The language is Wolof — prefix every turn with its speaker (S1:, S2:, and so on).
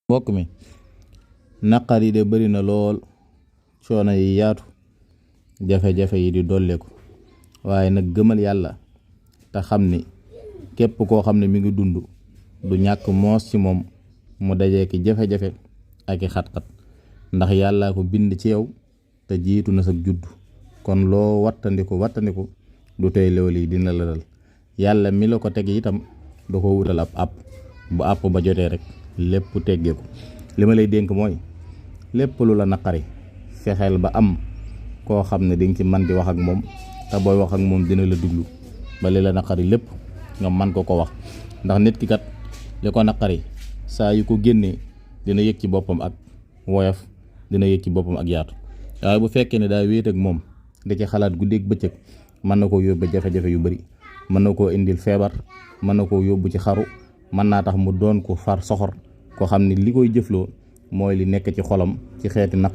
S1: mbokk mi naqar yi de bari na lool, coono yi yaatu, jafe-jafe yi di dolleeku, waaye nag gëmal yàlla te xam ni képp koo xam ne mi ngi dund du ñàkk moos ci moom mu dajee ki jafe-jafe ak i xat-xat, ndax yàllaa ko bind ci yow te jiitu na sa judd. kon loo wattandiku du tey loolu yi dina la dal. yàlla mi la ko teg itam da ko wutal ab àpp bu àpp ba jotee rek lépp teggeeku. li ma lay dénk mooy lépp lu la naqari fexeel ba am koo xam ne dinga ci man di wax ak moom, te booy wax ak moom dina la duglu ba li la naqari lépp nga man ko wax, ndax nit ki kat li ko naqari saa yu ko génnee dina yëg ci boppam ak woyof, dina yëg ci boppam ak yaatu. waaye bu fekkee ne daa wéet ak moom da ci xalaat guddeeg bëccëg, mën na koo yóbbu jafe-jafe yu bari, mën na koo indil feebar, mën na koo yóbbu ci xaru, mën naa tax mu doon ko far soxor koo xam ne li koy jëfloo mooy li nekk ci xolam ci xeeti naq